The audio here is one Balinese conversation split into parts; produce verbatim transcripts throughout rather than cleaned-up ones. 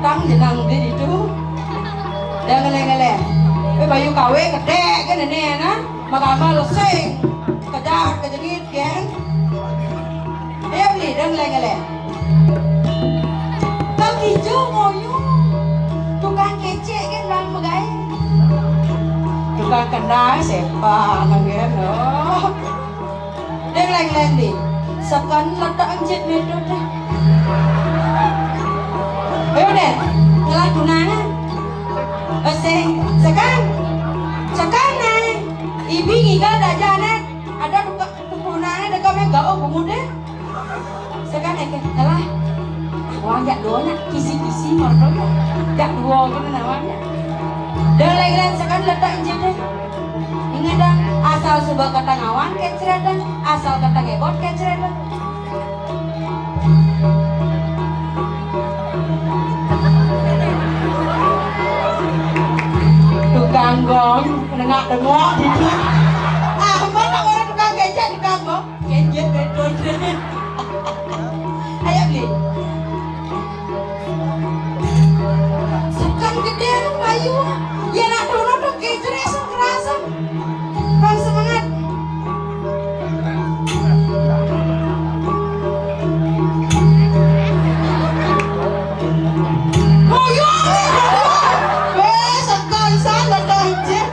Jeneng di ditu. Dang ngeleh-ngeleh. Eh, bayu kawe gedé kan nenek nah. Magama lesing. Kejar kejengit kan. Ayo beli dang ngeleh-ngeleh. Kang Ijo ngoyo. Tukang kecek kan bang megai. Tukang kendang sepak kan. Oh. Deng leng-leng di. Sekan letak encit metode. Ayo deh, ngelah tunangan. Pesing, sekan. Sekan nai. Ibi ngigal dajah nai. Ada tukang tunangan dekat mega oh bungut deh. Sekan eke, ngelah. Wah, jak dua nak, kisi-kisi motor. Jak dua kena nawanya. Deng leng-leng sekan letak encit deh. Ingat dah, asal suba kata ngawan kecret dah, asal kata ngebot kecret dah. Tukang gong, nengak-nengok gitu. Ah, mana orang tukang kecek, tukang gong? Kecek betul. Ayo beli. Sekan gedé nu payu. Ya nak turun tuh kecret kerasa. Bang semangat. Payu, payu. Weh, sekan sana dah ijin.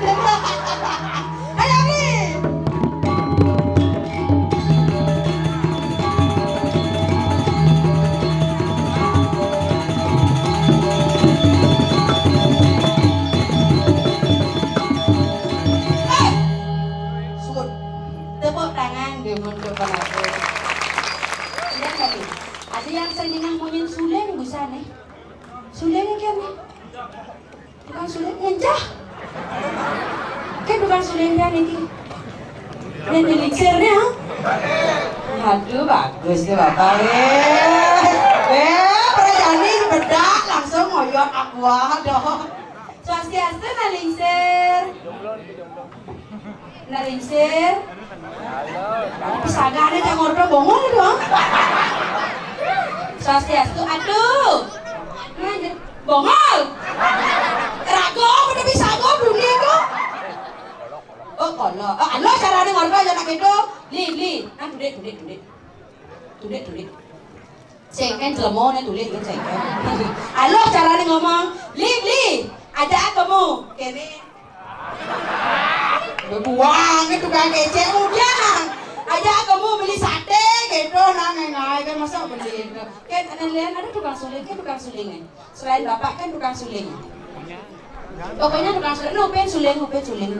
Ayo beli. Sun. Tepuk tangan deh mun ke penonton. Iya kali. Ada yang saya dengar munyin suling busan eh. Suling kan eh. Tukang suling ngencah. Kan tukang suling kan ini. Yang diliksirnya. Aduh bagus tuh bapak. Eh, eh, perajani bedak langsung ngoyot aqua dong. Swastiastu, nak lingsir. Nak lingsir. Pisagane cak ngordo bongol itu, ah. Swastiastu, aduh. Nah, bongol. Rago, udah bisa go, bunyi itu. Oh, kolo. Oh, alo carane ngordo ya nak itu. Li, li. Nah, dudik, dudik, dudik. Tulik, tulik. Sengken jelema ne tulik kan sengken. Aloh carane ngomong, "Li, Li, ajak kemu." Kene. Buang itu kan kecek udah. Ajak kemu beli sate gitu nah ngai kan masa beli itu. Kan ada lian ada tukang suling kan tukang suling kan. Selain bapak kan tukang suling. Pokoknya tukang suling, nu pin suling, nu pin suling.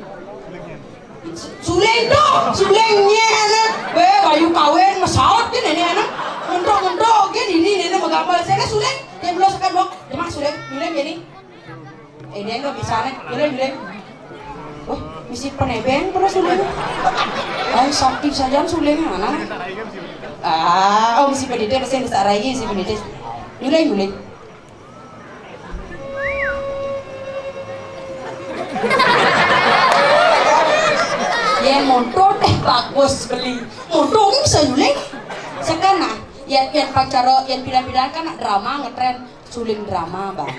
Su-, suling tuh, suling nyena. Weh, bayu kawin mesaut kan ini anak. Mentok-mentok kan ini nenek menggambar. Saya kan suling, dia belum sekan dong. Cuma suling, suling jadi. Eh dia nggak bisa nih, suling suling. Wah, misi penebeng pernah suling. Ay, sakti saja suling mana? Ah, oh misi pendidik, misi besar lagi misi pendidik. Suling suling. Yen montor teh bagus beli. Montor ini bisa nyuling. Sekarang nah, yen yen pacara yen bilang-bilang kan nak drama ngetren suling drama bang.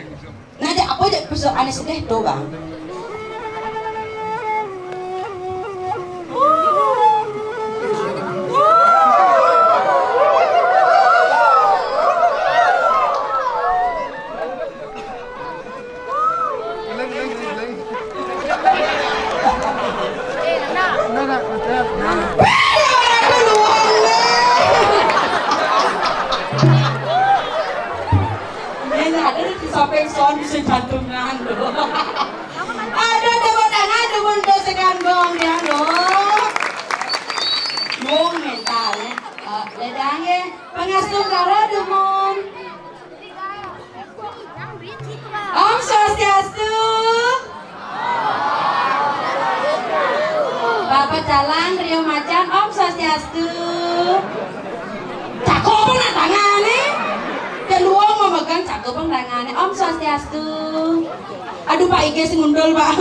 Nah, ada apa aja bisa aneh sedih tuh bang. Ini ada di samping sound bisa jantungan loh. Ada tepuk tangan, tepuk tangan sekan gong dia loh. Gong mental ya. Eh, ledang ya. Pangastu karo dumun. Om Swastiastu. Bapak Calang Rio Macan, Om Swastiastu. Cakep nak tangane. Keluar memegang cakep tangane. Om Swastiastu. Aduh Pak Iges ngundul Pak.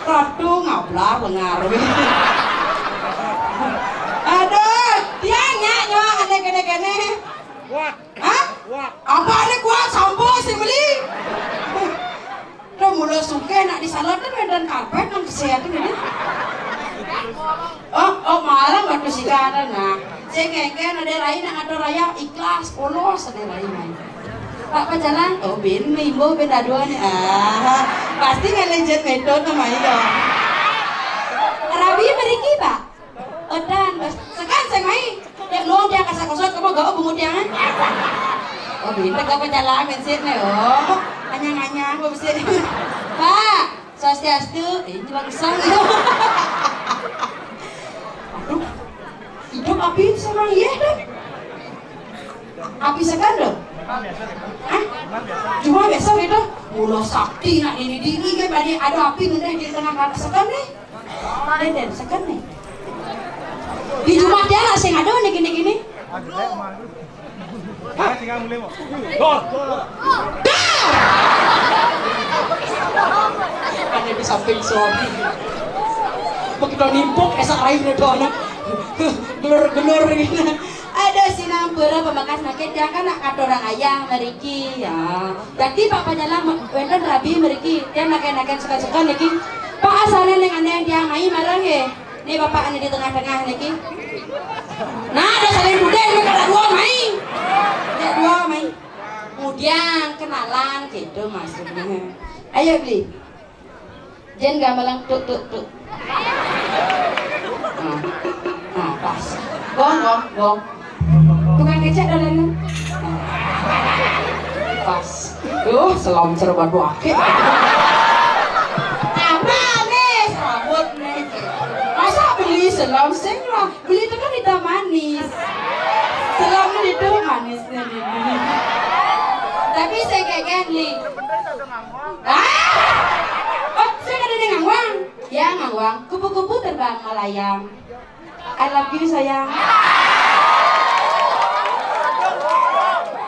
Ratu ngablar lengar. Aduh, tiang nyak nyok aneh kene-kene. Kuat. Hah? Kuat. Apa aneh kuat sampo sing beli? Suke nak disalon kan wénten karpét nang kesehat ini. Oh, oh, malam waktu sikaran nah. Sing kéngkén ada lain nak ngatur raya ikhlas, polos ada lain. Pak Pacalang, oh bin, mimbo bin dua nih. Ah, pasti nggak legend metode mah itu. Rabi mriki, Pak. Edan, Mas. Sekan sing mai. Ya nuwun tiang kasakosot kamu gawa bungut tiangan. Oh, bintek apa jalan bensin nih, oh. Anyang-anyang kok besi. Pak, swastiastu. Eh, ini langsung. Aduh. Hidup api sama iya dong. Api sekan dong. Hah? Cuma biasa gitu. Mula sakti nak ini dini kan pada ada api nundeh di tengah kata sekan nih. Deden, sekan nih. Di rumah dia lah sing ada nih gini-gini. Ada di samping suami. Begitu nimpuk, esak lain itu anak. Gelur-gelur gitu. Ada sinampura pamekasna ké tiang kan nak katurang ayah mriki. Ya. Dadi Pak Panyalang wénten rabi mriki. Tiang nak kénten suka-suka niki. Pak asalé ning anéh tiang mai marang nggih. Nih Bapak ané di tengah-tengah niki. Nah, ada saling budé ini kada dua mai. Kada dua mai. Kemudian kenalan gitu maksudnya. Ayo beli. Jen gamelan tuk tuk tuk. Nah, nah, pas. Gong gong gong. Tukang kecek dolanan. Nah. Pas. Duh, selam serba duake. Apa nih? Serabut nih. Masa beli selam sing lah. Beli itu kan hitam manis. Selam itu manis nih. Tapi saya kayak gini. Ah! Oh, saya ada di ngawang. Ya, ngawang. Kupu-kupu terbang melayang. I love you, sayang.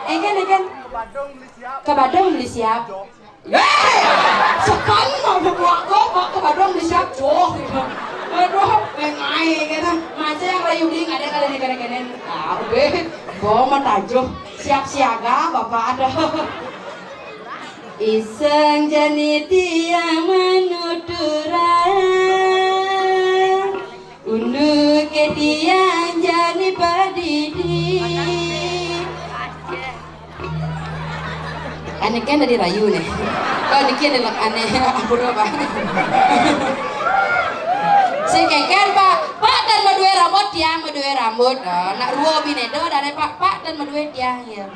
Eken, eken. Ke Badung beli siap. Eh, sekan mau buat kok, mau ke Badung beli siap, joh. Aduh, pengai gitu. Masa yang rayu ding ada kali di kene-kene. Ah, oke. Bawa matajuh. Siap siaga, Bapak ada. Iseng jani tiang manuturan, unduké tiang jani padidi. Ané kan dari rayu nih. Kok niki ada lek ané ampun apa? Sing kéngkén, Pak. Pak dan madué rambut tiang madué rambut. Oh, nak ruo binédo dari Pak, Pak dan madué tiang ya.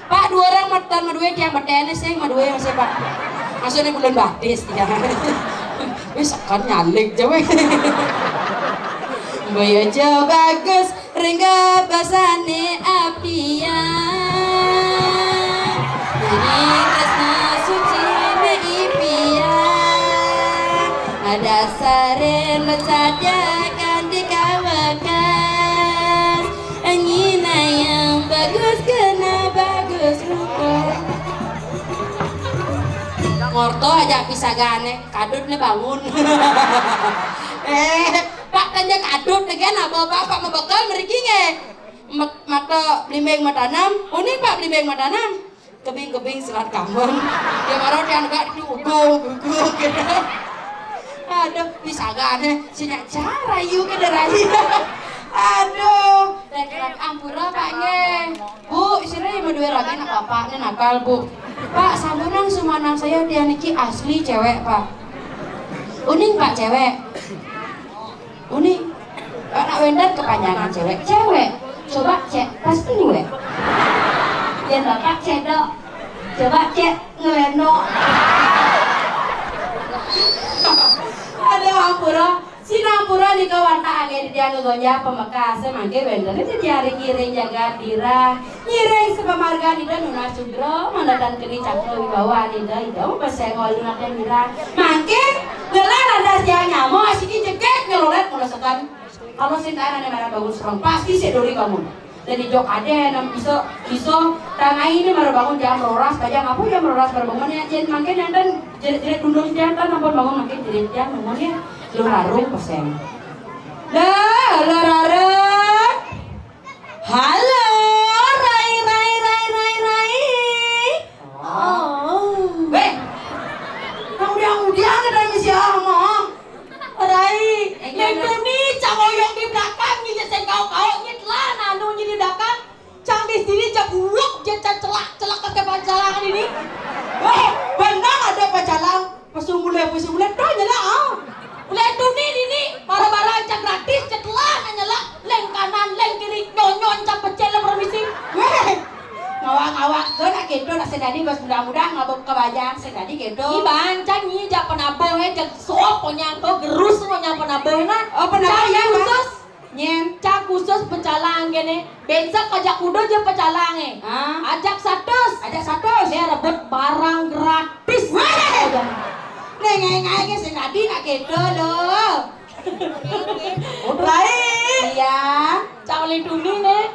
Pak, dua orang matan madué tiang beténé sing madué masih, Pak. Maksudnya bulan batis tiang. Wis kan nyalik ja wé. Mbaya ja bagus ringga basane apian. Ini tresna suci ne ipian. Ada saren becajakan di kawekas. Nyina yang bagus kena bagus rupa. Ngorto aja pisagane, kadut ne bangun. Eh, Pak tanya kadut ne kan apa Pak, Pak mau bekal mriki nggih. Mak-, mata blimbing matanam, uning Pak blimbing matanam. Kebing-kebing selat kamen. Ya baru dia enggak itu ugo, ugo gitu. Aduh, pisagane, sini cara yuk ke derai. Aduh, rek-rek ampura Pak nggih. Bu, sira mau dua lagi nak bapak nih nakal, Bu. Pak, sampunang sumanang saya dia niki asli cewek, Pak. Uning Pak cewek. Uning. Nak wénten kepanjangan cewek. Cewek. Coba cek, pasti wek. Yen bapak cedok. Coba cek ngeleno. Aduh, ampura. Sinampura nika warta angin dia ngegonjak pamekase mangke wénten ing jejari ngiring jagat dirah. Ngiring sepamargan ida nunas cudra, mandatan keni cakra wibawa ida, ida mepeseng walu nate mirah. Mangke ngelah lantas dia nyamo asiki jegek ngelolet mula seken. Kalau sing kae ane marang bangun serem, pasti sik dori bangun. Dadi jok ade nang iso, iso tangai ini marang bangun jam rolas, bajang apa jam rolas marang bangun ya, jen mangke nenten jerit-jerit dundung jantan ampun bangun mangke jerit jam bangun ya. Lu larung pesen. Dah, lu larung. Halo, rai, rai, rai, rai, rai. Oh. Weh. Kau udah, udah. Kéto nak sing dadi, bas mudah-mudahan ngabuk kabajang sing dadi kéto. Iban, cang nyi jak penabuh, eh, jak suap onyang to, gerus onyang penabuh, nah. Oh, penabuh. Cang ya, Bang. Khusus. Nyen. Cang khusus pecalang kéné. Besok ajak kuda ja pecalang, eh. Ah. Ajak satus. Ajak satus. Dia rebut barang gratis. Wéh! Né ngaé-ngaé ké sing dadi nak kéto lo. Lai. Iya. Cang Uleng Tuni né.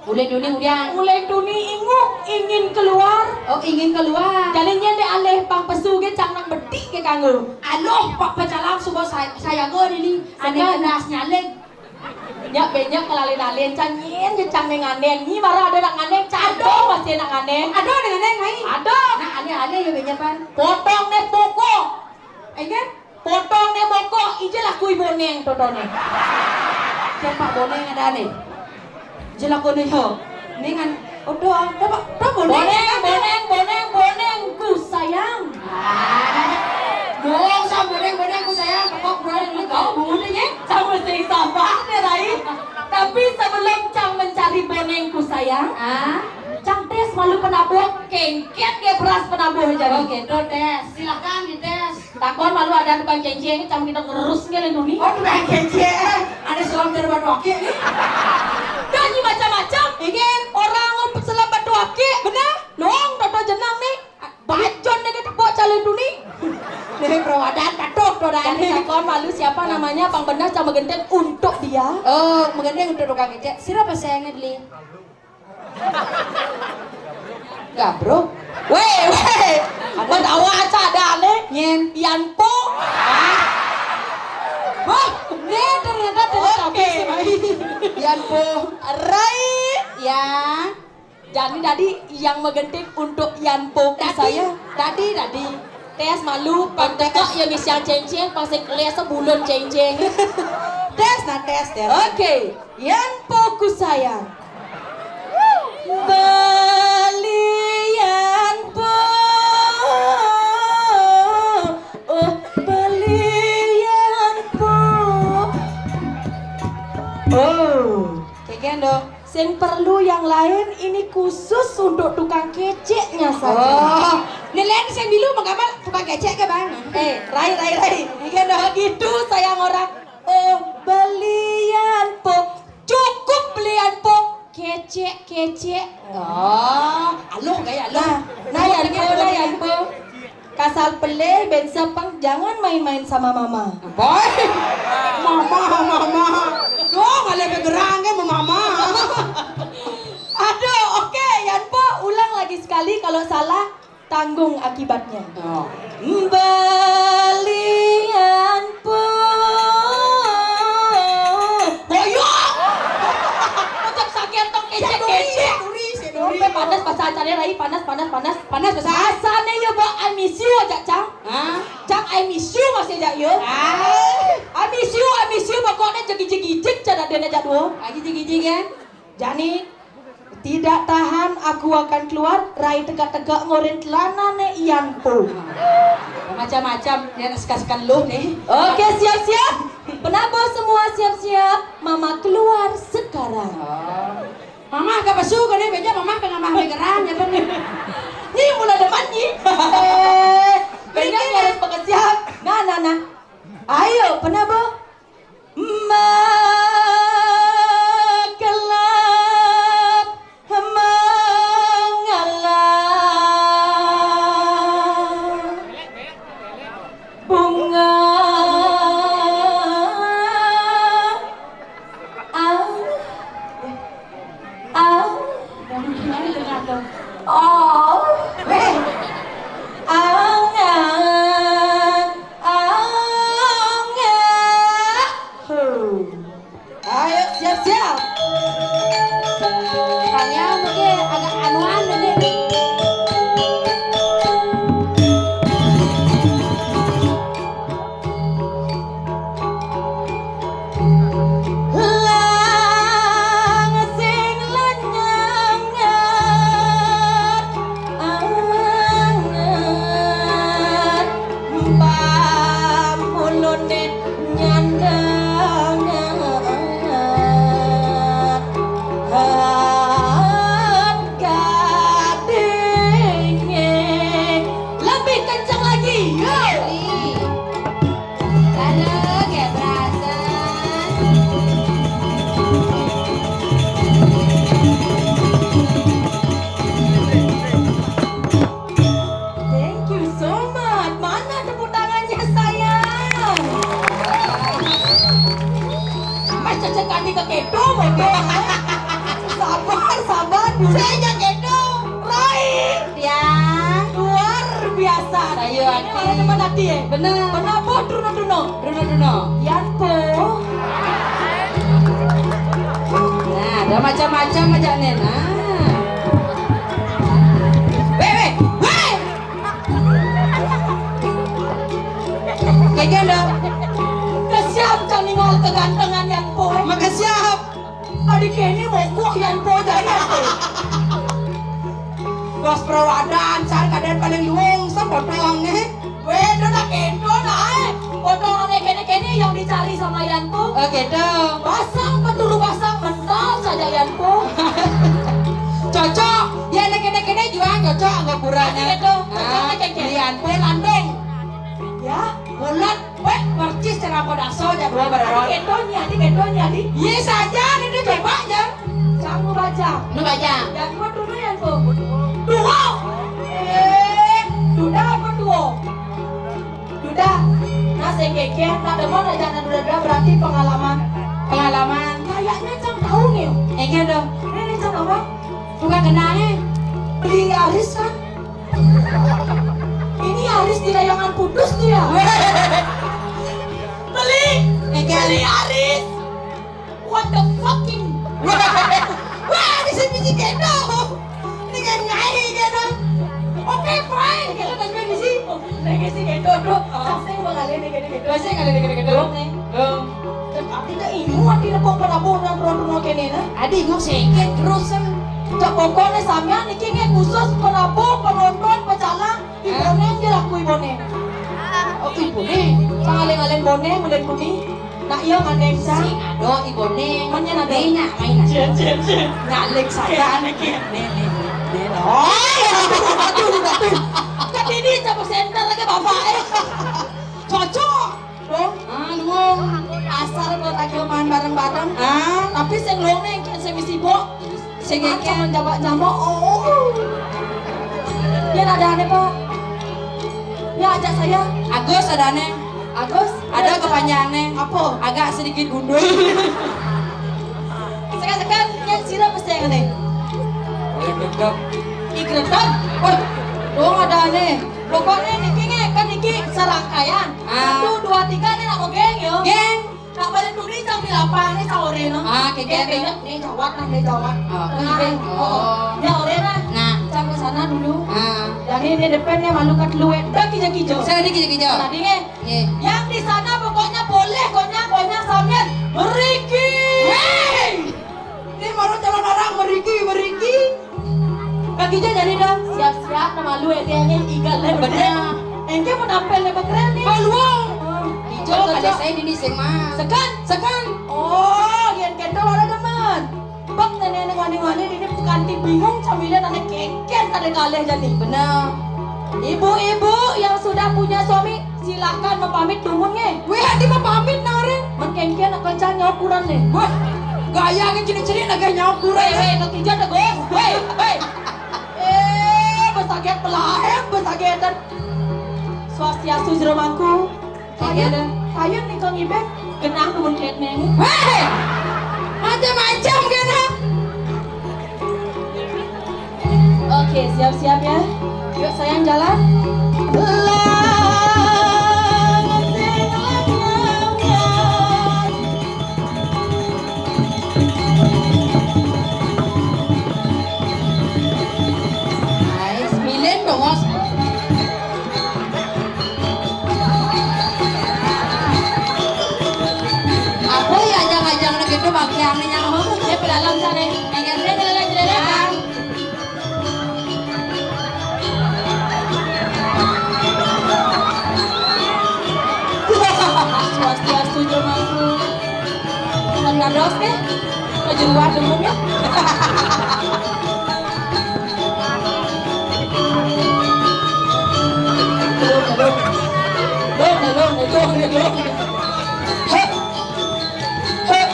Uleng Tuni udah. Uleng Tuni inguk, ingin keluar. Oh, ingin keluar. Jani nyén dék alih pang pesu ké cang nak bedik ké kanggo. Aluh, pak pecalang suba say-, sayaga dini. Ané kenas nyaleg. Nyak benyek kelalin-lalin cang nyén, cang né ngandeng. Nyi mara ada nak ngandeng, cang ada masih nak ngandeng. Ada nak ngandeng, Mai? Ada. Nah, alih-alih ya benyekan. Potong né pokok. Ingat? Potong né bokok, ijil aku i boneng totoné. Siapa boneng ada né? Ijil aku né yo. Ningan, udah, udah, Pak, udah boneng. Boneng, boneng, boneng, boneng, ku sayang. Ah. Bohong sam boneng, boneng, ku sayang. Pokok boneng ini kau bungut aja. Sama sing sabar deh, Rai. Tapi sebelum cang mencari boneng ku sayang, ah, cang tes malu penabuh, kengket ke beras penabuh aja. Oh, gitu, tes. Silakan dites. Takon malu ada tukang cenceng, cam kita ngerus nggak lindungi. Oh, tukang cenceng. Ada sulam dari batu akik nih. Dan ini macam-macam. Ini orang ngumpet selam batu akik. Benar? Nuang, toto jenang nih. Bajon deh kita buat calon dunia. Nih, perawadan, patuh, tuh, dah. Jadi takon malu siapa namanya, pang benar cam megenting untuk dia. Oh, megenting untuk tukang kecek. Siapa sayangnya beli? Gabruk. Wéh, wéh. Matawa aca ada ané. Nyén. Yanpo. Wah, né ternyata teletabis, Rai. Yanpo. Rai. Ya. Jani dadi yang megenting untuk Yanpo ku saya. Dadi, dadi. Tes malu, pang tekak ya misiang cenceng, pang sekeles sebulun cenceng. Tes, nah, tes, tes. Oke. Yanpo ku sayang. Belian po. Oh, belian po. Oh. Kegen dong. Sing perlu yang lain, ini khusus untuk tukang keceknya saja. Oh. Nelayan sing milu menggambar tukang kecek ke, Bang? Eh, rai, rai, rai. Kegen dong. Begitu sayang orang. Oh, belian po. Cukup belian po. Kecek, kecek. Oh, aluh gaya aluh. Nah, nah, Yanpo, nah, Yanpo. Kasal pelih, ben sepeng, jangan main-main sama mama. Boy, mama, mama. Dong, alih begerang ke mama. Aduh, oke, Yanpo, ulang lagi sekali, kalau salah tanggung akibatnya. Oh. Belian po. Boyong. Macam sakit tong kecek-kecek. Duri, si duri. Panas pasal cari rai, panas, panas, panas. Panas pasal. Asané ya, Mbak, I miss you aja, Cang. Hah? Cang, I miss you masih aja ya. Ah. I miss you, I miss you, pokoknya jegi-jegi jek cara dia aja dua. Aja jegi-jegi ya. Jani, tidak tahan, aku akan keluar. Rai tegak-tegak ngorin telanané Yanpo. Macam-macam, dia nak sekan-sekan lu nih. Oke, siap-siap. Penabuh semua siap-siap. Mama keluar sekarang. Oh. Mama agak pesu kali, beja mama ke ngamah gerang, ya, Bang? Nyi mula demen, nyi. Eh, beja harus pakai siap. Nah, nah, nah. Ayo, penabuh. Makelap mengalah bunga. Ah, ah, oh, eh, angan, angan. Huh. Ayo, siap-siap. Kalian mungkin agak anuan ini. Lang sing lanyangat, angat, pamulune nyandang. Cecek adi ka keto, bodoh, eh. Sabar, sabar, dulu. Saya aja keto. Lain. Ya. Luar biasa. Saya ini malah teman hati, eh. Bener. Bener, boh, Truno, Truno. Truno, Truno. Yan Po. Nah, ada macam-macam aja nih, nah. Weh, weh, weh. Kagak ada. Kasihan kan ningal kegantengan Yan Po. Makasihan. Adi kene mogok Yan Po jari aku. Bos perawadan, sar keadaan paling luung, sepotong, eh. Weh, udah dah kento dah, eh. Potongan kene-kene yang dicari sama Yan Po. Oh, gitu. Basang, peturu basang, mental saja Yan Po. Cocok. Ya, kene-kene juga cocok, nggak kurangnya. Gitu. Cocok, ah, kene-kene. Yan Po landung. Ya, bulat, weh, percis cara podaso aja dua bareng. Adi kento nya, adi kento nya, adi. Iya saja, ini coba aja. Sang nu bajang. Nu bajang. Yang dua dulu yang tuh. Dua. Eh, duda apa dua? Duda. Nah, sing geger, nah, demen aja, nah, duda-duda berarti pengalaman. Pengalaman. Kayaknya Cang tahu nih. Enggak dong. Ini Cang apa? Bukan kenal, eh. Beli Yaris kan? Ini Yaris di layangan putus tuh ya? Beli, beli Yaris. What the fucking? Wah, di sini si Gendo. Ini kan nyai dia dong. Oke, fine. Kita tanya di sini. Lagi si Gendo, bro. Saya mau kali ini, Gendo, Gendo. Saya kali ini, Gendo, Gendo. Nih. Tapi ke ibu, ati nepok penabung yang perlu kene, nah. Adi, ibu sakit terus, kan. Cak pokoknya sampean niki nggih khusus penabung, penonton, pecalang, ibone nggih laku ibone. Oh, ibone. Pangaling-aling bone, melen budi. Nak iya ngandeng, Cang. Sing ada ibone. Menyen ada. Nih, nyak, main. Cien, cien, cien. Nyak, lek saya. Niki. Nih, nih, nih, nih. Oh, aduh, aduh, aduh. Kan ini coba center lagi, Bapak, eh. Cocok. Dong. Ah, luung. Asal buat lagi main bareng-bareng. Ah. Tapi sing luung nih, kan sing isi, Bok. Sing ngekek. Sama jawab nyamuk. Oh. Dia ada aneh, Pak. Ya, ajak saya. Agus ada aneh. Agus? Ada kepanjangannya. Apa? Agak sedikit gundul. Sekarang-sekarang, yang sirap mesti yang aneh. Boleh gredeg. Ih, gredeg. Wah, dong ada aneh. Pokoknya niki nggih, kan niki serangkaian. Ah. Satu, dua, tiga, nih nak geng, yo. Geng. Nak balik dulu nih, jam delapan nih, sore, no. Ah, oke, oke. Nih, nih, jawab, nah, nih, jawab. Oh, nah, oke. Oh. Ya, ore, nah. Nah. Cang ke sana dulu. Ah. Jadi, ini depannya malu kat luwe. Dah, kijo-kijo. Saya di kijo-kijo. Tadi, nggih. Nggih. Yang di sana pokoknya boleh, konyang, konyang, sampean. Meriki. Hei! Ini baru calon orang, meriki, meriki. Kaki aja jadi dong. Siap-siap, nama lu, eh, dia ini igal, eh, bener. Bener. Engke mau tampil nih, bekerel nih. Oh, luang. Oh. Ijo, cocok. Kalau saya di sini, Mas. Sekan, sekan. Oh, yang kento ada teman. Bang, nenek, nenek, wani, wani, ini kanti bingung, sambilan anak kengken, ada kalih jadi. Bener. Ibu-ibu yang sudah punya suami, silakan mapamit dumun nggih. Wih, adi mapamit nang areng. Mengkengken nak kencang nyawa kurang nih. Wah, gaya nge ciri-ciri nak gaya nyawa kurang. Weh, weh, nak kinjal dah, Gus. Weh, weh. Eh, besagét pelahem, besagétan. Swastiastu jero mangku. Kayun, kayun nih kang ibet. Genang dumun két neng. Weh, macam-macam kena. Oke, siap-siap ya. Yuk, sayang, jalan. Hai, sembilan dong, Mas. Apa ya, ajang-ajang gitu, pakai yang nyawa. Dia berdalam sana. Yang kira-kira, kira-kira. Swastiastu, jemaku. Kan dados, eh? Kejuruan dulu, ya? Aduh, aduh. Aduh, aduh, aduh, aduh. Heh. Heh.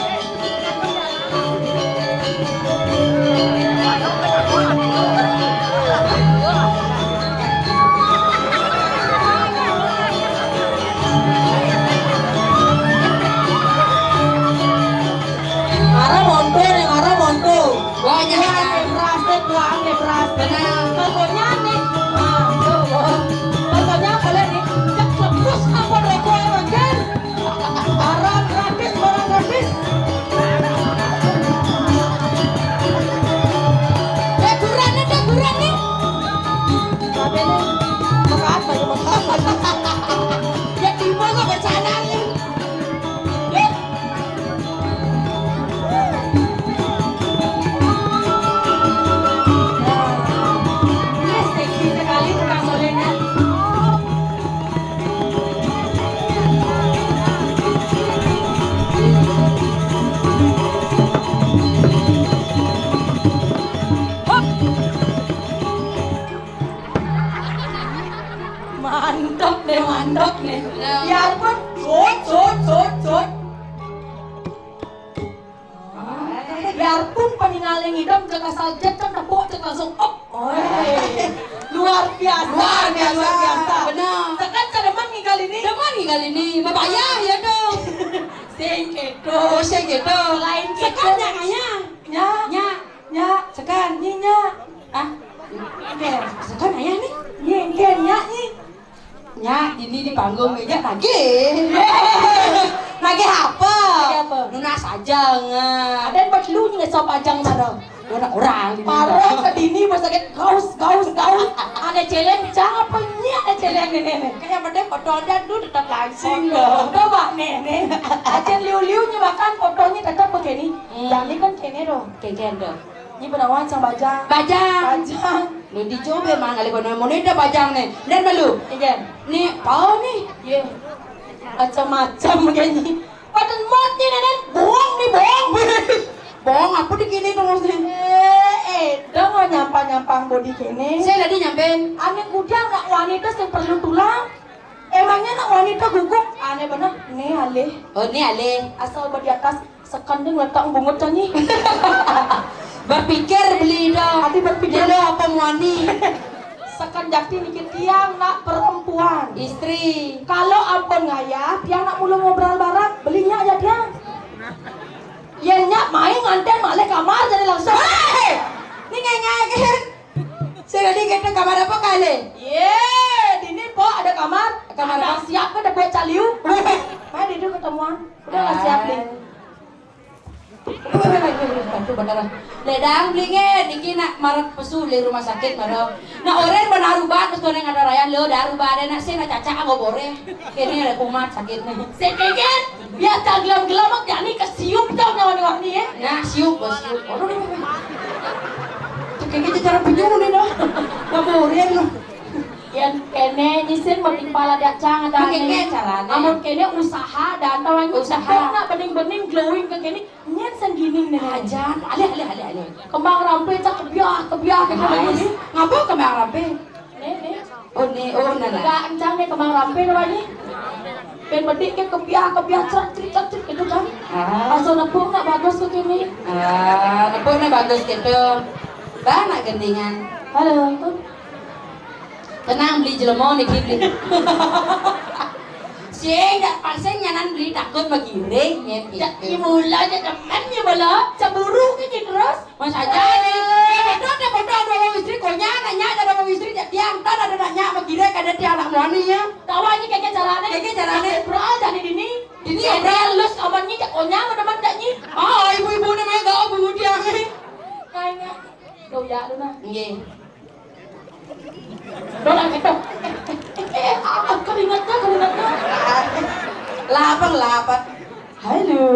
Wah, jangan. Beras, teh, buang, teh, beras, teh. Benar. Contohnya nih, nah, tuh, tuh. Contohnya boleh nih, cek lepus apa rokok ya, Bang Jen? Barang gratis, barang gratis. Teguran nih, teguran nih. Tapi nih, berat, banyak berat. Ya, tiba kok bercanda nih. Mantap deh, mantap deh. Ya ampun, cut, cut, cut, cut. Biarpun paningalé ngidam, cék asal jét, cék tepuk, cék langsung op. Oi. Luar biasa, luar biasa. Benar. Tekan kademen ninggal ini. Demen ninggal ini. Mabayah ya dong. Sing kéto. Oh, sing kéto. Lain kéto. Sekan ya, kayaknya. Nya. Nya. Nya. Sekan. Nyi nya. Ah. Oke. Sekan ayah nih. Nyi, nyi, nya, nyi. Nya, ini di panggung méja nagih. Nagih apa? Nagih apa? Nunas ajang, ah. Ada buat lu nih, sop ajang mana? Orang, orang. Parah ke dini, pas sakit gaus, gaus, gaus. Ada céléng, siapa nih ada céléng nih, nih, nih? Kayak bedé foto ada, tuh tetap langsung. Foto. Coba nih, nih. Acén liu-liu nih, bahkan fotonya tetap begini. Hmm. Yang ini kan kéné dong. Kéné dong. Ini benawan sang bajang. Bajang. Bajang. Lu dicoba mang kali kono, mau nih bajang nih. Dan malu. Iya. Nih, pau nih. Iya. Macam-macam kayaknya. Pada mot nih, Nenen. Bohong nih, bohong. Bohong apa di kini tuh maksudnya? Eh, eh, dong, nyampang-nyampang body kene. Saya tadi nyampein. Ané kudang nak wanita sing perlu tulang. Emangnya nak wanita guguk? Aneh bener. Nih, alih. Oh, nih alih. Asal di atas. Sekan ding letak bungut kan nih. Berpikir beli dong. Hati berpikir. Dia lo apa muani? Sekan jakti niki tiang nak perempuan. Istri. Kalau ampun ngayah, tiang nak mulu ngobrol bareng, belinya aja tiang. Yén nyak main nganten malih kamar jadi langsung. Hei! Ini ngengek. Saya tadi kata kamar apa kali? Yé, dini po ada kamar. Kamar ada apa? Siap ke dapur caliu. Mari duduk ketemuan. Udah nggak siap nih. Aduh, beneran. Lé dang beli ngé, niki nak maret pesu lé rumah sakit mara. Nah, orén benar ubat, terus orén ada raya lo, dar ubat ada nak sih, nak cacak anggo boré. Kéné ada kumat sakitnya. Saya pikir, biar tak gelam-gelam, mak, yakni kesiup tau nyawa nih, ya. Nah, siup, bos, siup. Aduh, aduh, aduh. Cek, kayak cara penyuh nih, dah. Nggak boré lo. Yén kéné nyisin mau timpal ada cang ada. Kéné carané. Amun kéné usaha dan tawannya usaha. Nak bening-bening glowing ke kéné, nyén senggining nih. Ajan, alih, alih, alih, alih. Kembang rampé cak kebiah, kebiah gitu. Ngapa kembang rampé? Nih, nih. Oh, nih, oh, nah, nah. Enggak encang nih kembang rampé namanya. Pén bedik ke kebiah, kebiah, crak, crik, crak, crik gitu kan. Ah. Asal nepuk nak bagus ke kéné. Ah, nepuk nak bagus gitu. Bah, nak gendingan. Halo. Tenang, beli jelema niki, beli. Sing, dak pasing nyanan beli takut magiring, ya, ya, gitu. Mula aja demen ya, bala. Cemburu ke terus. Mas aja nih. Eh, betul deh, betul ada wong istri, konyang nanya ada wong istri, jadi yang tak ada nanya magiring, kada dia anak muani ya. Tahu aja kayak caranya. Kayak caranya. Bro, jadi dini. Dini ya, bro. Lus aman nyi, cak konyang, ada mana nyi? Ah, ibu-ibu namanya gak ibu dia nih. Kayaknya. Tuh ya, lu nah. Iya. Dona gitu. Eh, eh, eh, ah, keringatnya, keringatnya. Lapar, lapar. Halo.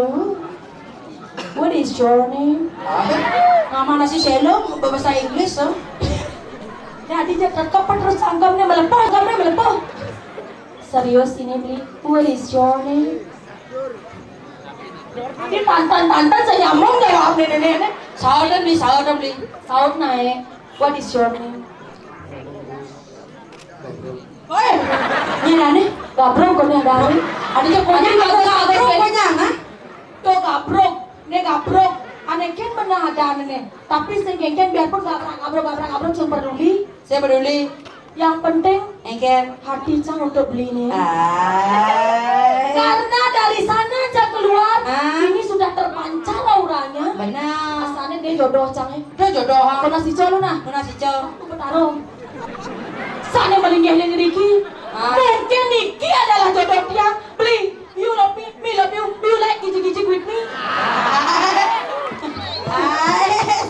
What is your name? Nama nasi selong, bahasa Inggris, tuh. Jadi dia terkepet terus sanggamnya melepuh, sanggamnya melepuh. Serius ini, Bli? What is your name? Ini tantan-tantan saya nyambung jawab nih, nih, nih, nih. Saut nih, saut nih, Bli. Saut naik. What is your name? Woi, ini nih, gabrok kok nih ada hari. Ada yang punya gabrok, gabrok, gabrok, punya, nah? Tuh gabrok, nih gabrok. Aneh kan bener ada nih. Tapi sing gengken biarpun gabrok, gabrok, gabrok, gabrok, cuma peduli. Saya peduli. Yang penting, engken, hati cang untuk beli nih. Ah. Karena dari sana cang keluar, ah, ini sudah terpancar auranya. Benar. Asalnya Ini jodoh cang, eh. Udah jodoh, ha? Kena si Col, nah. Kena si Col. Aku bertarung. Sana melinggih ning riki. Ah. Mungkin niki adalah jodoh tiang. Beli, you love me, me love you, you like gijig-gijig with me. Ais.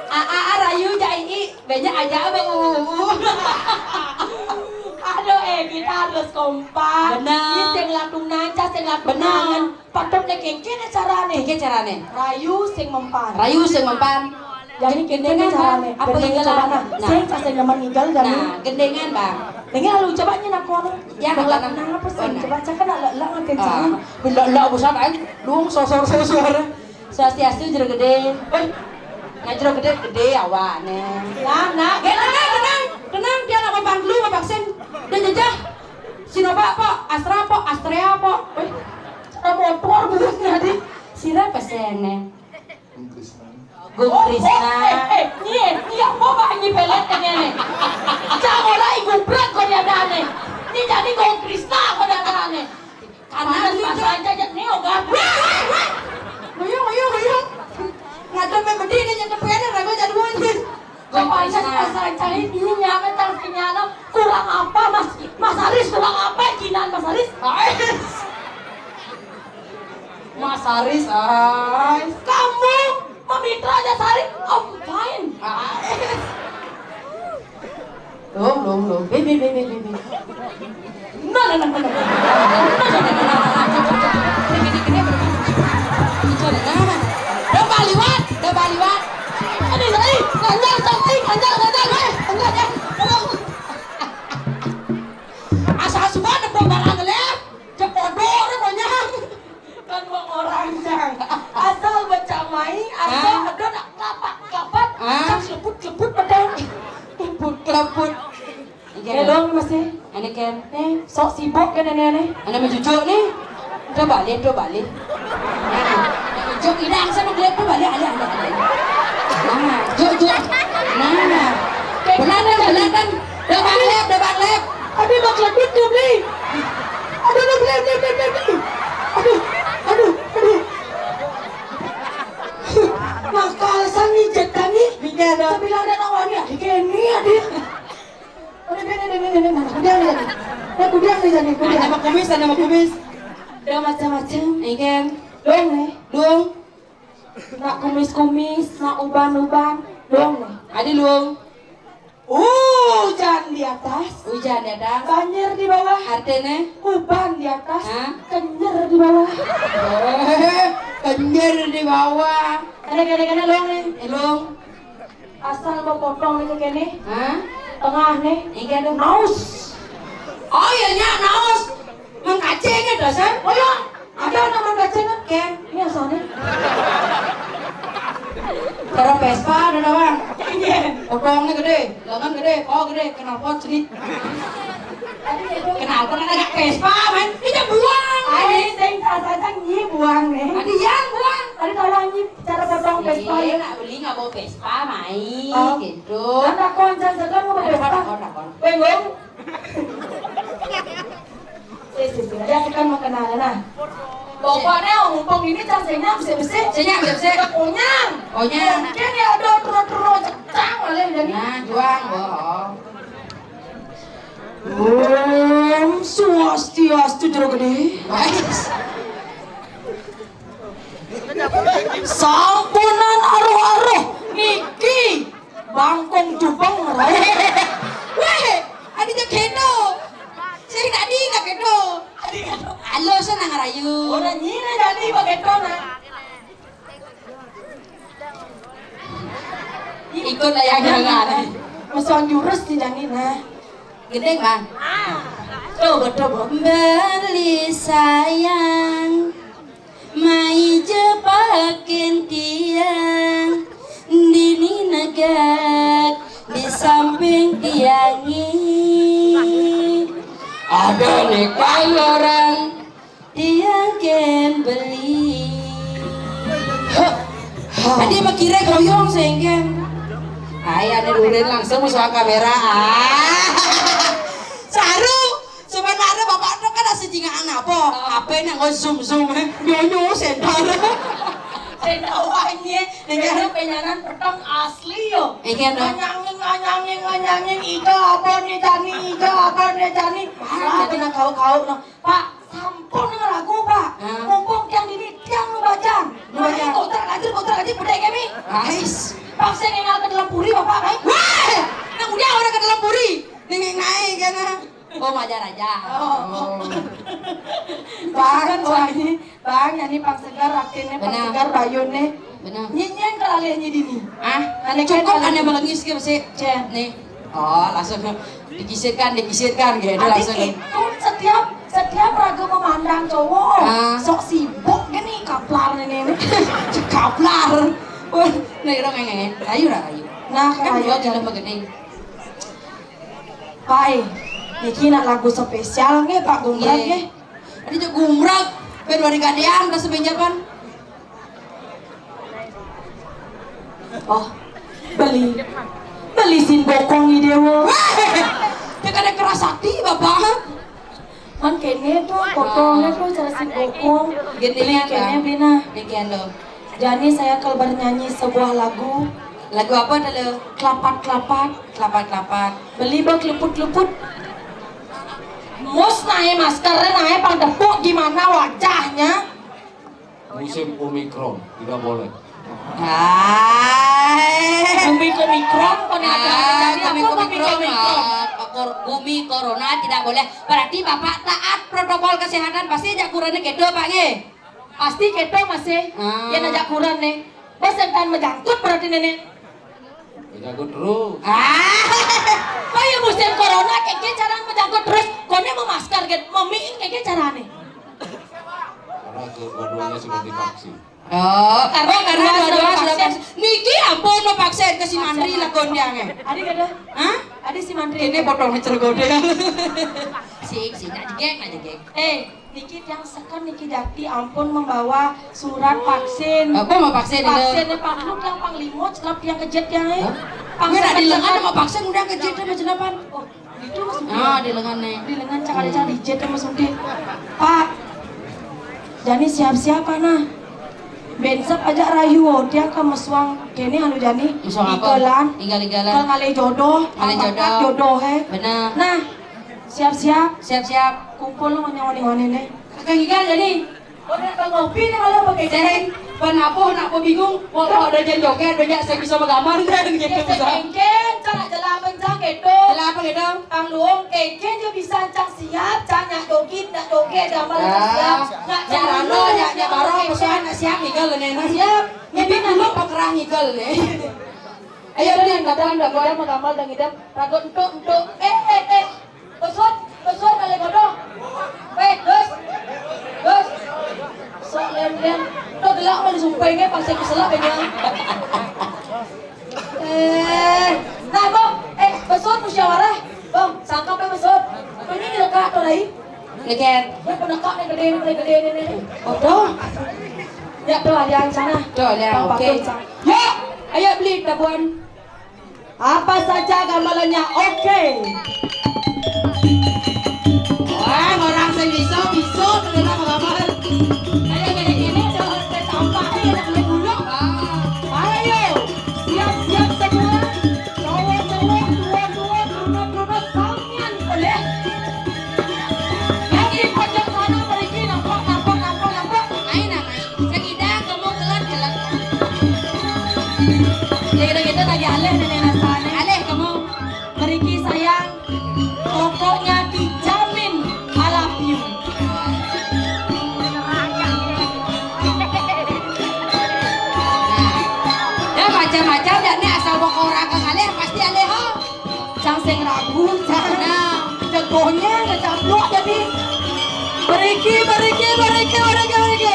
Aa, aa, rayu, jai, i. Banyak aja, Abang. Aduh, eh, kita harus kompak. Benar. Ini sing lakunan, cah sing lakunan. Benar. Patut nek kengkene carane. Kengkene carane. Rayu sing mempan. Rayu sing mempan. Jadi kengkene carane. Apa yang coba, nah? Nah. Sing kasih nyaman ninggal jadi. Nah, gendengan, Bang. Dengan lu coba nyen aku anu. Ya, nang apa sih? Coba cak kena lek-lek ngaken cara. Lek-lek besar kan. Lu sosor-sosor. Swastiastu, Jero Gede. Eh, nah, Jero Gede, gede awane. Nah, nah, tenang, tenang, tenang, dia nak mempan dulu, memvaksin. Dia jejah. Sinovac apa? Astra apa? Astrea apa? Eh, ada motor belut tadi. Sira pesene. Gung Krisna. Oh, eh, eh, iya, iya, apa Pak ini pelet ini nih? Cang ora iku brak kok dia nih. Ini jadi Gung Krisna kok dia nih. Karena pas aja jet nih, oga. Weh, weh, weh. Ayo, ayo, ayo. Ngadep me bedi nih, nyekepean, ragu jadi wajib. Coba aja pas aja ini, nyampe tang sinyal. Kurang apa, Mas? Mas Aris, kurang apa, Jinan, Mas Aris? Ais. Mas Aris, ais. Kamu memitra aja Sari, I'm fine. Ais. Belum, belum, belum. Be, be, be, be, be, be. Nah, nah, nah, nah, nah. Udah baliwat, udah baliwat. Aduh, eh, ganjal, ganjal, ganjal, ganjal, eh, ganjal, ya. Aduh. Asal suka ada barang lep, cepodo ada banyak. Kan mau orang jang. Asal becamai, asal ada nak kelapak-kelapak, asal selebut-selebut pedang. Kleput, kleput. Iya, hello, Mas, eh. Ini kan. Nih, sok sibuk kan ini, nih. Ada mencucuk nih. Coba lihat, coba lihat. Nah, juk idang sama dia tuh balik, ada, ada, ada. Nah, juk, juk. Nah, belakang, belakang. Depan lep, depan lep. Tapi mau kelebut tuh, Bli. Aduh, aduh, Bli, Bli, Bli, Bli, Bli. Aduh, aduh, aduh. Maka alasan ngijet kan nih? Iya, dong. Saya bilang dia nawani, adik ini, adik. Udah, udah, udah, udah, udah, udah, udah, udah, udah, udah, udah, udah, udah. Ada mau kumis, ada mau kumis. Udah macam-macam. Ikan. Dong nih. Dong. Nak kumis-kumis, nak uban-uban. Dong nih. Adi luang. Hujan di atas. Hujan di atas. Banjir di bawah. Artinya? Uban di atas. Hah? Kenyer di bawah. Eh, kenyer di bawah. Ada, ada, ada, luang nih. Eh, luang. Asal mau potong nih kene. Hah? Tengah nih. Iya dong. Naus. Oh iya, nyak, naus. Mengkacengnya dasar. Oh iya. Ada nama kacengnya? Ken. Ini asalnya. Cara Vespa ada doang. Iya. Potongnya gede, lengan gede, kok gede, knalpot sedih. Kenapa kan agak Vespa, men? Ini buang. Ayo, sing sasaja nyi buang nih. Ada yang buang. Ada tolong nyi cara potong Vespa ya? Iya, nak beli nggak bawa Vespa, main gitu. Kan takon, jangan segan mau Vespa. Takon, takon. Bengong. Sih, sih, sih. Ada sekan mau kenal, nah. Pokoknya mumpung ini cang senyap, bisa-bisa. Senyap, bisa-bisa. Konyang. Konyang. Mungkin ya ada terus-terus cekang, malah jadi. Nah, juang, bohong. Om Swastiastu, Jero Gede. Wais. Sampunan aruh-aruh niki bangkung jubeng. Weh, adi jek keno. Sing tadi nggak keno. Halo, senang rayu. Orang nyina jadi bagai tona. Ikut lah yang jangan. Meson jurus di jani, nah. Gendeng, Bang. Coba, coba. Beli sayang, mai jepakin tiang, dini negak di samping tiangi. Ada nih orang tiang ken beli. Tadi mah kira goyong sengken. Ay, ada duren langsung masuk kamera. Ah. Saru, sebenarnya bapak itu kan ada sejingaan apa? H P nang zoom zoom, eh. Nyonyo sendal. Sing tau ae, niki penyangan peteng asli yo. Iya, dong. Nganyangin, nganyangin, nganyangin, ija apa nih Jani, ija apa nih Jani. Ah, kena kau-kau no. Pak, sampun denger lagu, Pak. Hah? Mumpung tiang dini, tiang nu bajang. Nu bajang. Kontrak aja, kontrak aja, gede kami. Ais. Pak, saya ngenal ke dalam puri, Bapak, baik. Wah, nang udah orang ke dalam puri. Nih, naik, kan? Oh, majar aja. Oh. Oh. Bang, wah, ini Bang, ini pang segar, ratinnya pang segar, bayun nih. Benar. Nyanyian kalau lihat nyi dini. Ah, ane cukup, ane melengis ke masih. Cen. Nih. Oh, langsung dikisirkan, dikisirkan gitu. Adik langsung. Itu setiap setiap raga memandang cowok, ah, sok sibuk gini kaplar ini, ini. Kaplar. Wah, nih dong ngengeng. Ayo lah, ayo. Nah, kan kalau dia dalam begini. Pai, niki nak lagu spesial nggih, Pak Gumbrag nggih. Tadi cek Gumbrag, ben wari gadean tas benjapan. Oh, beli. Beli sin bokong i dewa. Wah, cek ada keras hati, Bapak. Kan kene tuh, potongnya tuh cara sin bokong. Gini beli ya, kene, Bang. Beli nah. Demikian loh. Jani saya akan bernyanyi sebuah lagu. Lagu apa dulu? Kelapat-kelapat. Kelapat-kelapat. Beli bak luput-luput. Mus nae masker nae pang tepuk gimana wajahnya? Musim Omikron, tidak boleh. Hai. Bumi Omikron, kok nih ada? Ah, jadi bumi apa bumi Omikron, Omikron? Ah, kor-, bumi corona tidak boleh. Berarti Bapak taat protokol kesehatan, pasti aja kurangnya gitu, Pak, nggih? Pasti keto masih. Ah. Yang ajak kurang nih. Bos yang tan menjangkut berarti nenek. Menjangkut terus. Ah. Kok ya musim corona keke cara menjangkut terus. Kone mau masker gitu, memiin keke cara nih. Karena kedua-duanya sudah divaksin. Oh, karena, oh, karena dua-dua sudah vaksin. Niki ampun mau vaksin ke si Mantri lah gondangnya. Adi kada? Hah? Adi si Mantri. Ini potong cergodean. Sik, sik, nak jegek, nak jegek. Eh, niki tiang seken niki jati ampun membawa surat vaksin. Apa mau vaksin ini? Vaksin ini Pak Lu tiang panglimo celap tiang kejet tiang eh. Hah? Gue nak di lengan mau vaksin udah kejet sama jelapan. Oh, itu maksudnya. Ah, di lengan nih. Di lengan cakar cakar dijet sama suntik. Pak, Jani siap-siap nah. Bensep aja rayu, oh, tiang ke mesuang kene anu Jani. Mesuang apa? Igelan. Igal-igalan. Kalau ngalih jodoh, ngalih jodoh. Jodoh he. Benar. Nah, siap-siap. Siap-siap. Kumpul lu ngone-ngone nih. Kakak Gigal jadi. Udah ke ngopi nih kalau pakai sering. Panapo, nak bingung. Waktu ada jen joget, banyak saya bisa menggambar dan gitu bisa. Kengken, cara jelas pencang gitu. Jelas apa gitu? Pangluung kengken dia bisa cang siap, cang nyak joget, nyak joget, gambar cang siap. Nyak cang rano, nyak, nyak baro, pesuan nyak siap, Gigal nih. Nyak siap. Nyepi dulu pekerah Gigal nih. Ayo, Blin, kapan, kapan, kapan, kapan, kapan, ragot entuk, entuk. Eh, eh, eh. Besut, besut, kali bodoh. Weh, Gus. Gus. Sok lem-lem. Tuh gelak mau disumpainya, pasti keselak ya. Eh, nah, Bang. Eh, besut musyawarah. Bang, sangkap ya, besut. Ini lekat tuh, Rai. Lekat. Gue penekak nih, gede nih, gede nih, nih. Bodoh. Ya, tuh, ada yang sana. Tuh, ada yang oke. Bang, oke. Patut, Bang. Yuk, ayo beli tabuan. Apa saja gamelannya oke. Wah, orang sing iso, iso, beneran apa gamel. Ayo, gini, gini, udah, udah sampah, ayo, udah mulai dulu. Ah. Ayo, siap-siap semua. Cowok-cowok, tua-tua, bruno-bruno, samian boleh. Lagi pojok sana, pergi, nampak, nampak, nampak, nampak. Ayo, namanya. Sing idang kamu kelat-kelat. Ya, kita-kita lagi alih nih, nih, rasanya. Alih kamu. Meriki sayang, pokoknya dijamin I love you. Nah, ya macam-macam ya nih, asal pokok orang kang alih pasti alih ho. Cang sing ragu, cang. Nah, jagonya ngecaplok jadi. Beriki, beriki, beriki, beriki, beriki.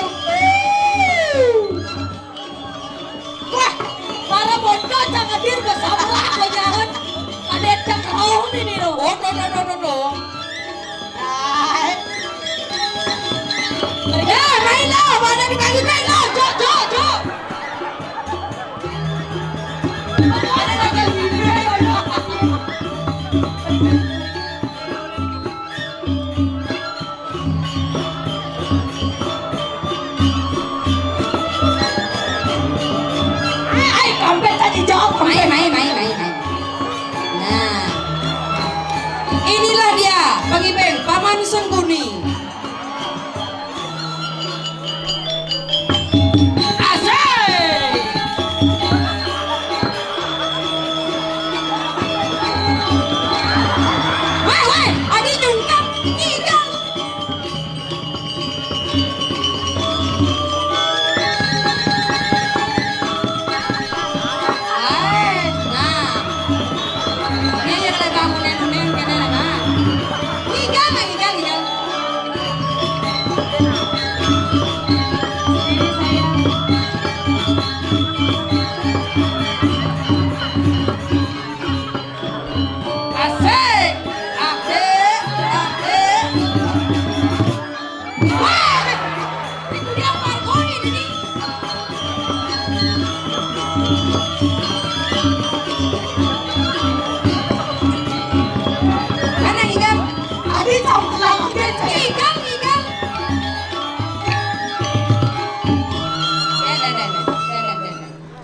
Wah, para bocah cang hadir bersama kejahat. Ada cang raung ini loh. Oh, no, no, no, no, no. Hai. Ya, main lah, mana kita main lah, cok, cok, cok.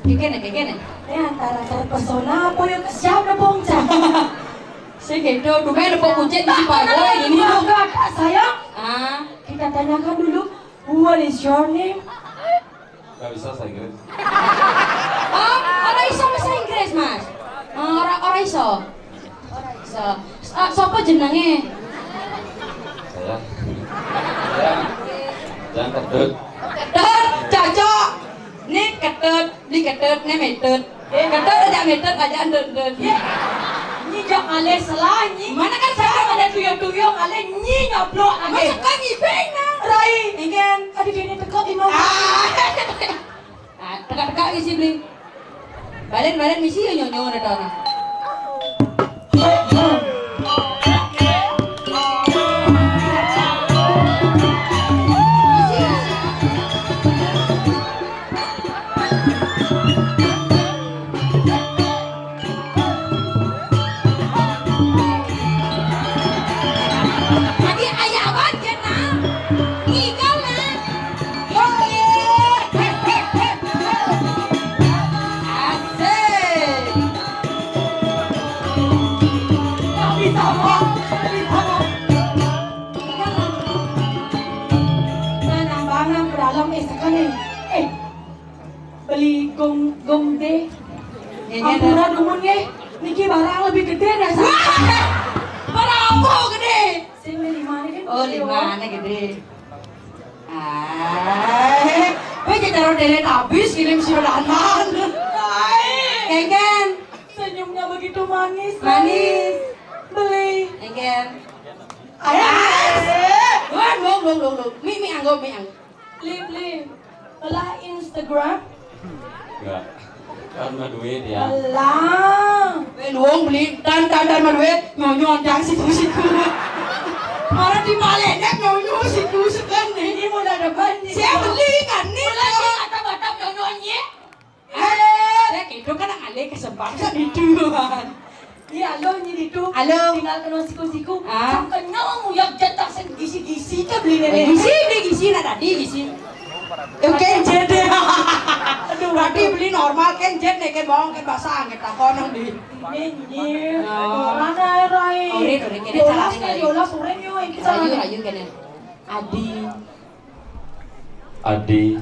Kayak gini, kayak gini. Ini antara terpesona apa ya, kesian apa, Cak? Sing gitu, duh, kayak nepuk kucing di Cipago ini. Enggak, enggak, sayang. Ah. Kita tanyakan dulu, "What is your name?" Gak bisa bahasa Inggris. Oh, ora iso bahasa Inggris, Mas. Oh, ora, ora iso. Ora iso. Ah, sapa jenenge? Saya. Saya. Jangan Kedut. Kedut, cocok. Nih Kedut, nih Kedut, nih Medut. Eh, Kedut aja Medut aja Endut-endut. Iya. Nyi jok ngalih selah, Nyi. Mana kan saya ada tuyul-tuyul ngalih, Nyi nyoblok lagi. Masa kan Nyi bengong? Rai. Ingin. Aduh, ini teko di mana? Ah. Ah, teka-teka isi beli. Balen, balen misi ya nyonyo ada orang. Lagi ayah banget, nah. Ngigal, nah. Asik. Tapi sama, tapi sama. Nah, nah, bang, nang pedalem, eh, sekali. Eh, beli gong, gong deh. Ya, ya, ampura dumun nggih. Niki barang lebih gede dah. Wah! Barang apa gede? Sing lima niki. Oh, lima niki gede. Ah, kowe cek karo Teletubbies ngirim siraman. Hai. Kengken. Senyumnya begitu manis. Manis. Beli. Kengken. Ayo. Wah, dong, dong, dong, dong. Mi, mi anggo, mi anggo. Beli, beli. Belah Instagram. Enggak. Kan mah duit ya. Alah. Kowe luwung beli tan tan tan mah duit, nyonyo ndang siku-siku. Malah di Maléndék nyonyo siku-siku nih. Ini mau ada ban nih. Saya beli kan nih. Mulai di kata Batam nyonyo nih. Eh, saya gitu kan ngalih kesempatan itu. Iya, lo nyi ditu. Halo. Tinggal kena siku-siku. Ah. Cang kenyal nguyak jatah sing gisi-gisi ke beli nenek. Gisi, beli gisi, nah tadi gisi. Oke, jadi. Aduh, berarti aduh. Beli normal kan jet nih, kan bawang kan basah, kan tak konang di. Nyi, nyi. Oh. Mana rai? Orin, orin, kene. Yola cara sih, sih. Yola sore yo, iki cara. Rayu, rayu kene. Adi. Adi.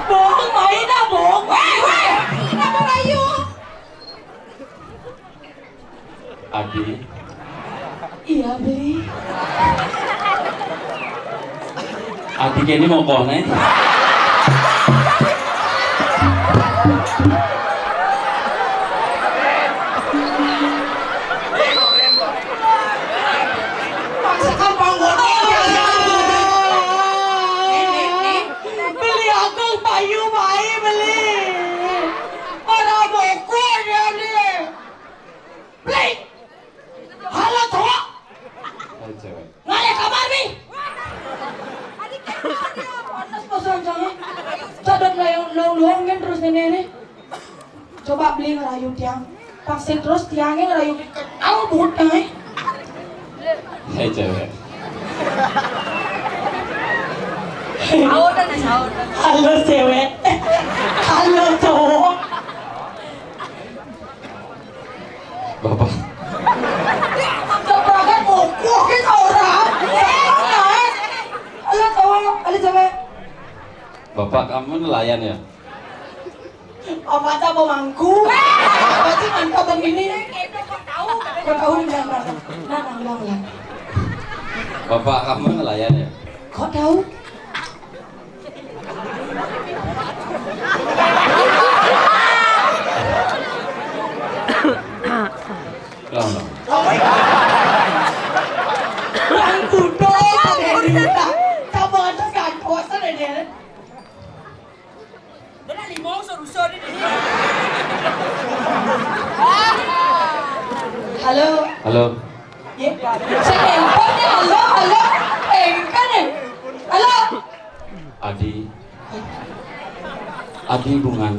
Bohong, main ah, bohong. Weh, weh, kenapa rayu? Adi. Iya, beli. Adi kene mau kone. Beli aku payu bae beli. Para boko dia beli. Beli. Halo, cowok. Hai, cewek. Ngalih kamar nih. Panas pas rancangnya. Cadot layang luang-luang kan terus nenek nih. Coba beli ngerayu tiang. Paksa terus tiangnya ngerayu. Tahu buhut kan, eh? Hai, cewek. Halo, cewek. Halo, cowok. Bapak. Tabrakan pukul kita orang. Halo, cowok. Halo, cewek. Bapak kamu nelayan ya? Apa tak mau mangku? Apa sih mantap begini? Kau tahu nggak, Bang? Nah, nah, ulang, ulang. Bapak kamu nelayan ya? Kok tahu? Ulang, ulang. Bang Kudo, kamu atas kantosan ya, dia. Halo. Halo. Ya. Saya telepon ya, halo, halo. Eh, kan ya? Halo. Adi. Adi bungan.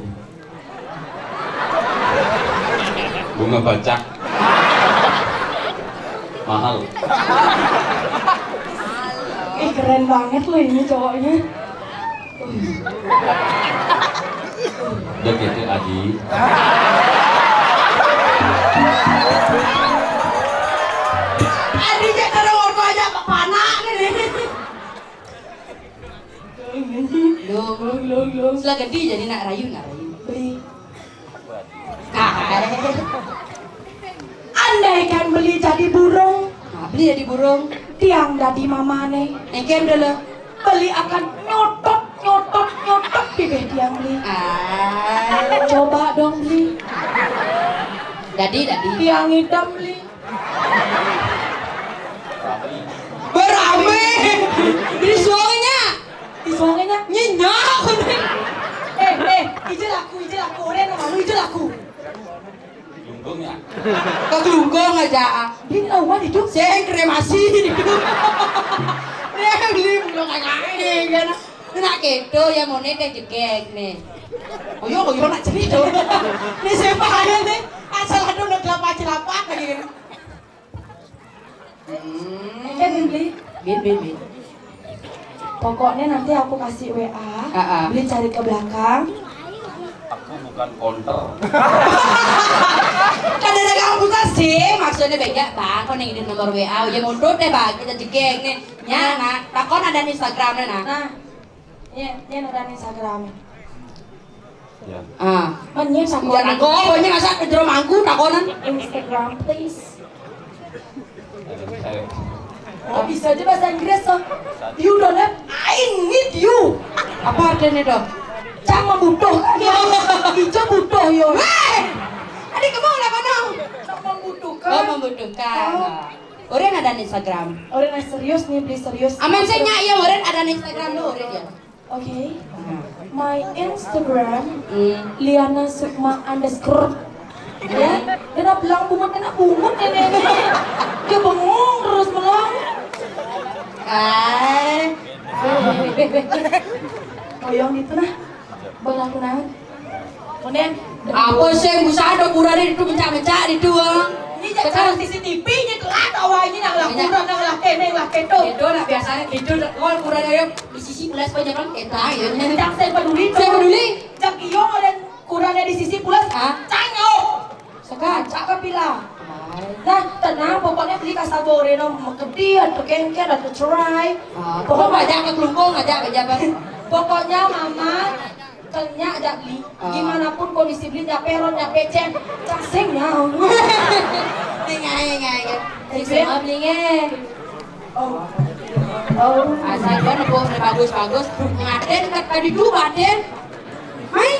Bunga bacak. Mahal. Eh, keren banget loh ini cowoknya. Udah gitu, Adi. Adi, jangan orang aja panak ini. Lung, lung, lung, lung. Setelah gede jadi nak rayu, nak rayu. Beli. Andaikan beli jadi burung, nah, beli jadi burung, tiang jadi mamane. Engken dulu. Beli akan nyotot, nyotot, nyotot bibih tiang beli. Ah. Coba dong beli. Jadi, jadi. Tiang hitam beli. Berame. Di suangnya. Di suangnya. Nyenyak. Eh, eh, ijil aku, ijil aku. Orang yang malu, ijil aku. Glungkung ya? Ke Glungkung aja. Dia lawan itu. Saya kremasi itu. Dia beli belum kayak ini kan. Nak keto ya mau nih teh jegek nih. Oh yo, oh yo nak cerita. Ini siapa aja nih? Asal ada udah kelapa-kelapa lagi. Hmm. Kan beli. Bin, bin, bin. Pokoknya nanti aku kasih W A, ah, ah, beli cari ke belakang. Aku bukan konter. Kan ada kamu pusat sih, maksudnya beda bang, kau nih nomor W A, udah mundur deh bang, kita jegeng nih. Ya, nah, takon ada Instagramnya nah. Nah, ya, ya ada Instagram. Ya. Ah. Menye sakola. Ya, aku pokoknya masa ke jero mangku takonan. Instagram, please. Eh. Oh, bisa aja bahasa Inggris tuh. You don't have, I need you. Apa artinya dong? Cang membutuhkan ya. Ijo butuh yo. Weh! Adi kamu lah kono. Cang membutuhkan. Oh, membutuhkan. Oh. Orang ada Instagram. Orang yang serius nih, beli serius. Aman saya nyak ya, orang ada Instagram lo, orang ya. Oke. My Instagram, hmm, Liana Sukma underscore. Ya, dia nak bilang bungut, dia nak bungut ini. Dia bengong terus melong. Ah. Oh, yang gitu nah. Berlaku naon? Kemudian, apa sih yang bisa ada kurare itu mencak-mencak itu, ah? Ini jak cara C C T V nya telat awalnya nak lah kurang, nak lah kene, lah keto. Itu nak biasanya gitu, nak kurare di sisi belas banyak kan kita ya. Cak saya peduli. Saya peduli. Cak iyo dan kurangnya di sisi pulas. Ah? Canyok. Sekarang cak kepila. Nah, tenang, pokoknya beli kasabore no, mau gede atau kengker atau cerai. Ah, pokoknya ajak ke kelungkung, ajak ke jabat. Pokoknya mama, tenyak ajak beli. Ah. Gimana pun kondisi beli, nyampe ron, nyampe cen, cak sing nyau. Ngai, ngai, ngai. Jadi semua beli nge. Oh. Oh. Asal dia nepuh bagus-bagus. Ngaden kat tadi tuh, Baden. Hai.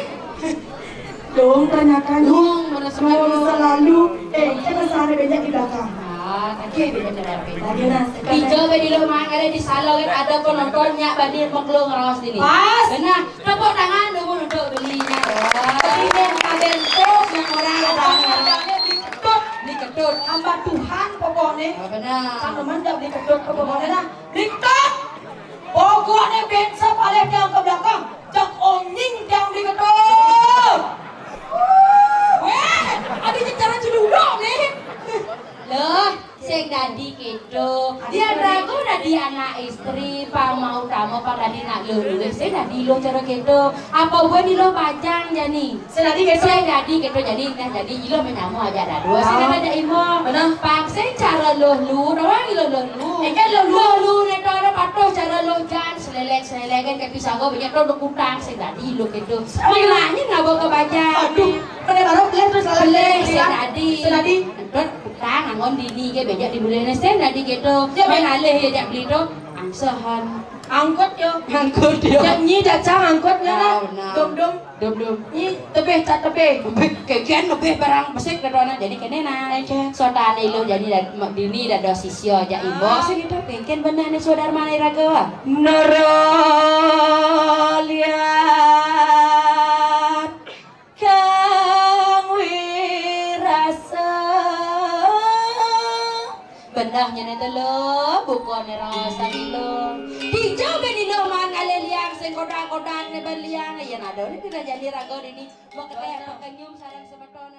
Dong, tanyakan. Dong, mana selalu. Dong, selalu. Eh, kita sehari banyak di belakang. Ah, tadi beda cara beda. Lagi nah, sekarang. Tiga bedi lo makan ada di salon kan ada penontonnya badi meklo ngerawas ini. Pas. Benar. Tepuk tangan dulu untuk belinya. Jadi yang kaden tuh yang orang ada. Pokoknya ada beli ketut. Beli ketut. Hamba Tuhan pokoknya. Oh, benar. Kan teman dah beli ketut pokoknya nah. Beli ketut. Pokoknya bensa paling tiang ke belakang. Cak onying tiang beli ketut. Weh, ada cara cedulok nih. Loh, sing dadi keto. Dia ragu dadi anak istri, pang mau utama, pang dadi nak lulu. Sing dadi lo cara keto. Apa buat di lo pajang jani? Sing dadi keto. Sing dadi keto, jadi nah jadi ilo menyamu aja dah dua. Sing ada aja imo. Benar. Pang sing cara lo lu, orang ilo lo lu. Eh, kan lo lu. Lo lu neto ada patuh cara lo jan selelek selelek kan kayak pisang gue banyak tuh lo kutang sing dadi lo keto. Menanya nggak bawa ke pajang. Aduh, pada baru beli terus lalu. Beli sing dadi. Sing dadi. Entut utang anggon dini ke bejak di bulan sen dadi gitu. Ya, main alih ya jak beli tu. Angsehan. Angkut yo. Angkut yo. Jak nyi cacang angkut ya lah. Dom dom. Dom dom. Nyi tebih tak tebih. Kekian lebih barang besik ke tuan jadi kene nah. Oke. Sodane lo jadi dini dado sisio jak imbos gitu. Mungkin benar ni saudara mana raga. Nero liat Kang wirasa. Bendah nyene telo, bukone rasa telo. Hijau ben ilo man ale liang sing kodak-kodak ne ben liang. Yen ada ni tidak jadi raga ini. Mau keteh pakai nyum sarang semeton.